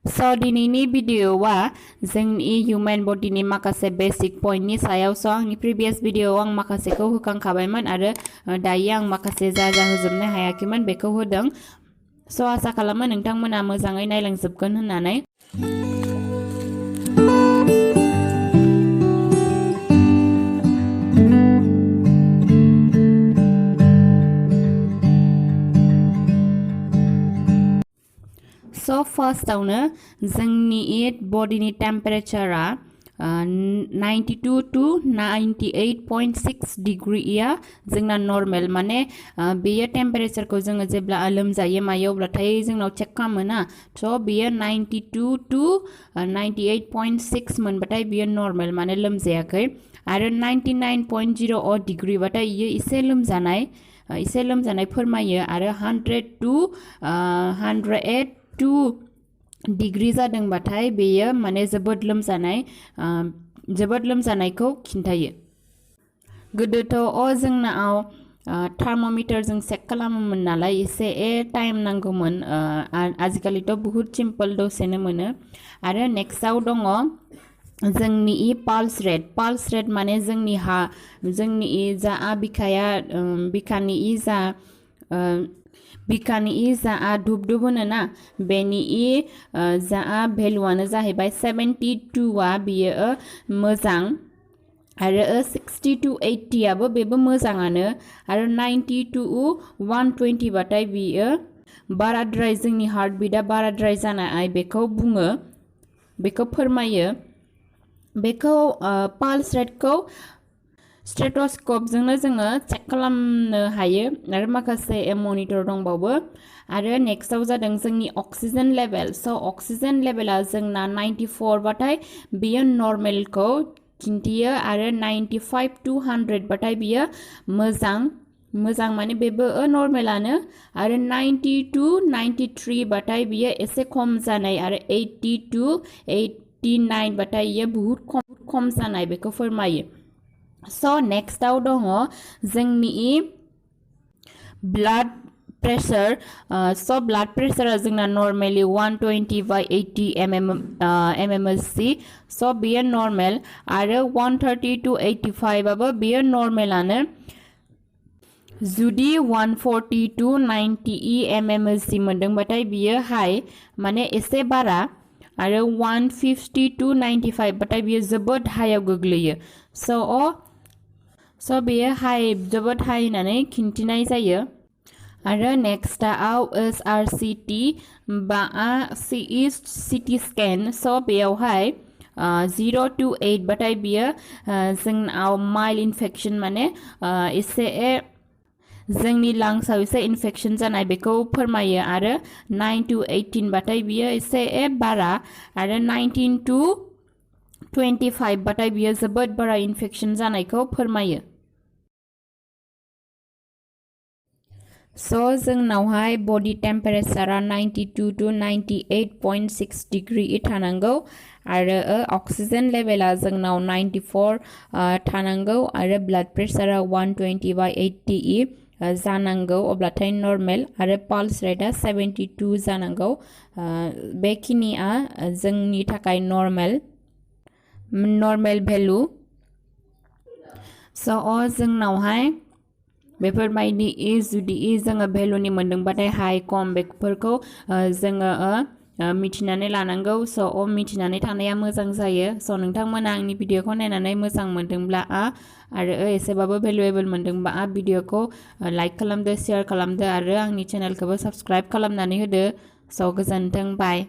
So दिनैनि भिडिअआ जोंनि human बडीनि माखासे बेसिक पॉइंटनि सायाव स आंनि प्रिभियास भिडिअआव आं माखासेखौ होखांखाबायमोन आरो दायो आं माखासे जा होजोबनो हायाखैमोन बेखौ होदों स आसा खालामो नोंथांमोना मोजाङै नायलांजोबगोन होननानै So first आवनो जोंनि बडीनि टेम्पारेचारा 92 to 98.6 डिग्रीया जोंना नॉर्मल माने बेयो टेम्पारेचारखौ जोङो जेब्ला लोमजायो मायो अब्लाथाय जोंनाव चेक खालामोना स बेयो 92 to 98.6 मोनबाथाय बेयो नॉर्मल माने लोमजायाखै आरो 99.0 डिग्री बाथाय इयो एसे लोमजानाय फोरमायो आरो 100 to 102 डिग्री जादोंबाथाय बेयो माने जोबोद लोमजानायखौ खिन्थायो गोदोथ जोंनाव थार्मोमीटरजों चेक खालामोमोन नालाय एसे टाइम नांगौमोन आजिखालिथ बहुत सिम्पल दसेनो मोनो आरो नेक्स्टआव दङ जोंनि पाल्स रेट माने जोंनि जा बिखानि जा धुप होनोना बेनि जा भेलुआनो जाहैबाय 72 आ बियो मोजां आरो 60 to 80 आबो बेबो मोजाङानो आरो 90 to 120 बाथाय बियो बाराद्राय जोंनि हार्ट बीटा बाराद्राय जानाय बेखौ फोरमायो बेखौ पाल्स रेटखौ स्टेथोस्कोप जोंनो जोङो चेक खालामनो हायो आरो माखासे मनिटर दंबावो आरो नेक्स्टआव जादों जोंनि ऑक्सीजन लेवल स ऑक्सीजन लेवला जोंना 94 बाथाय बियो नॉर्मलखौ खिन्थियो आरो 95 to 100 बाथाय बियो मोजां माने बेबो नॉर्मलानो आरो 90 to 93 बाथाय बियो एसे खम जानाय आरो 80 to 89 बाथाय बियो बहुत खम जानाय बेखौ फोरमायो So next आव दङ जोंनि ब्लाड प्रेशर so ब्लाड प्रेशरा जोंना नॉर्मली 120/80 mmHg so बेयो नॉर्मल आरो 130 to 85 आबो बेयो नॉर्मलानो जुदि 140 to 90 mmHg मोनदोंबाथाय बियो हाई माने एसे बारा आरो 150 to 95 बाथाय बियो जोबोद हाइआव गोग्लैयो so बेयो हाई जोबोद हाई होननानै खिन्थिनाय जायो आरो नेक्स्टआव SRCT बा CT स्केन so बेयावहाय 0 to 8 बाथाय बियो जोंनाव माइल्ड इन्फेक्शन माने एसे जोंनि लांसआव एसे इन्फेक्शन जानाय बेखौ फोरमायो आरो 9 to 18 बाथाय बियो एसे बारा आरो 19 to 25 बाथाय बियो जोबोद बारा इन्फेक्शन जानायखौ फोरमायो So जोंनावहाय बडी टेम्पारेचारा 92 to 98.6 डिग्री थानांगौ आरो ऑक्सीजन लेवला जोंनाव 94 थानांगौ आरो ब्लड प्रेशरा 120/80 जानांगौ अब्लाथाय नॉर्मल आरो पल्स रेटआ 72 जानांगौ बेखिनिया जोंनि थाखाय नॉर्मल भेलु so जोंनावहाय बेफोरबायदि जुदि जोङो भेलुनि मोनदोंबाथाय हाई खम बेफोरखौ जोङो मिथिनानै लानांगौ स मिथिनानै थानाया मोजां जायो स नोंथांमोना आंनि भिडिअखौ नायनानै मोजां मोनदोंब्ला आरो एसेबाबो भेलुएबल मोनदोंबा भिडिअखौ लाइक खालामदो शेयार खालामदो आरो आंनि चेनेलखौबो साबस्क्राइब खालामनानै होदो स गोजोन्थों बाय